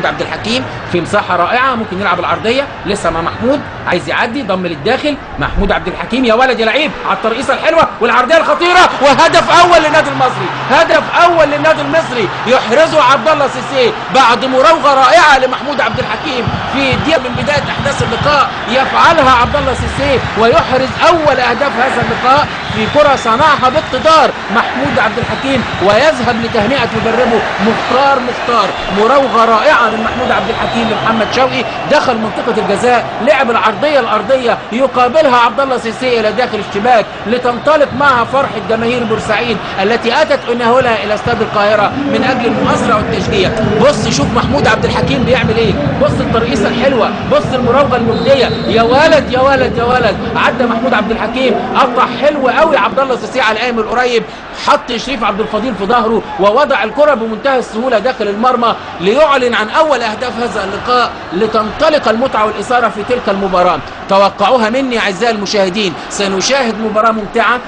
محمود عبد الحكيم في مساحة رائعة، ممكن يلعب العرضية، لسه مع محمود، عايز يعدي، ضم للداخل محمود عبد الحكيم، يا ولد يا لعيب على الترقيصه الحلوة والعرضيه الخطيرة، وهدف اول للنادي المصري، هدف اول للنادي المصري يحرزه عبد الله سيسي بعد مراوغه رائعة لمحمود عبد الحكيم في دقيقة من بداية احداث اللقاء، يفعلها عبد الله سيسي ويحرز اول اهداف هذا اللقاء في كره صنعها باقتدار محمود عبد الحكيم، ويذهب لتهنئه مدربه مختار مختار. مراوغه رائعة من محمود عبد الحكيم لمحمد شوقي، دخل منطقة الجزاء، لعب العرضية الارضية، يقابلها عبد الله سيسي الى داخل الشباك لتنطلق معها فرحه جماهير بورسعيد التي اتت انهولها الى استاد القاهرة من اجل المؤازره والتشجيع. بص شوف محمود عبد الحكيم بيعمل ايه، بص الترقيصه الحلوة، بص المراوغه المجديه، يا ولد يا ولد يا ولد. عدى محمود عبد الحكيم، قطع حلو قوي عبد الله سيسي على القائم القريب، حط شريف عبد الفضيل في ظهره ووضع الكره بمنتهى السهولة داخل المرمى ليعلن عن اول اهداف هذا اللقاء، لتنطلق المتعة والاثارة في تلك المباراة. توقعوها مني اعزائي المشاهدين، سنشاهد مباراة ممتعة.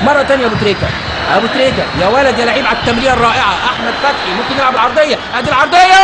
مرة ثانية ابو تريكه، ابو تريكه يا ولد يا لعيب على التمريره الرائعة، احمد فتحي ممكن يلعب العرضية، ادي العرضية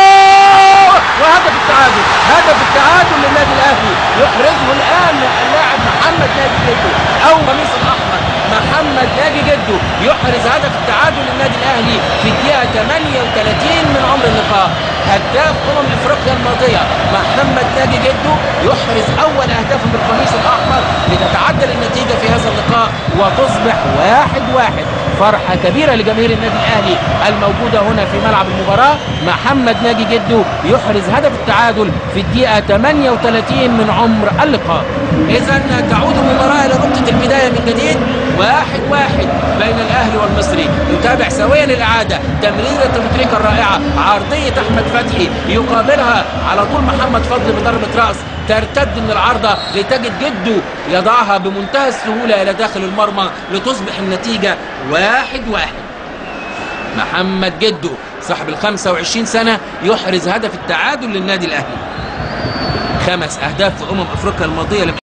وهدف التعادل، هدف التعادل للنادي الاهلي يحرزه الان اللاعب محمد ناجي جدو، او قميص الاحمر محمد ناجي جدو يحرز هدف التعادل للنادي الاهلي في الدقيقة 38 من عمر اللقاء. هداف افريقيا الماضية محمد ناجي جدو يحرز اول اهدافه بالقميص الاحمر لتتعدل النتيجة في هذا اللقاء وتصبح 1-1. فرحه كبيرة لجماهير النادي الاهلي الموجودة هنا في ملعب المباراة. محمد ناجي جدو يحرز هدف التعادل في الدقيقة 38 من عمر اللقاء. اذا تعود المباراة الى نقطة البداية من جديد، 1-1 بين الاهلي والمصري. نتابع سويا الاعادة، تمريره ابو تريكه الرائعة، عرضية احمد فتحي يقابلها على طول محمد فضل بضربه راس ترتد من العارضة لتجد جدو يضعها بمنتهى السهولة الى داخل المرمى لتصبح النتيجة 1-1. محمد جدو صاحب ال 25 سنة يحرز هدف التعادل للنادي الاهلي. 5 اهداف في افريقيا الماضية.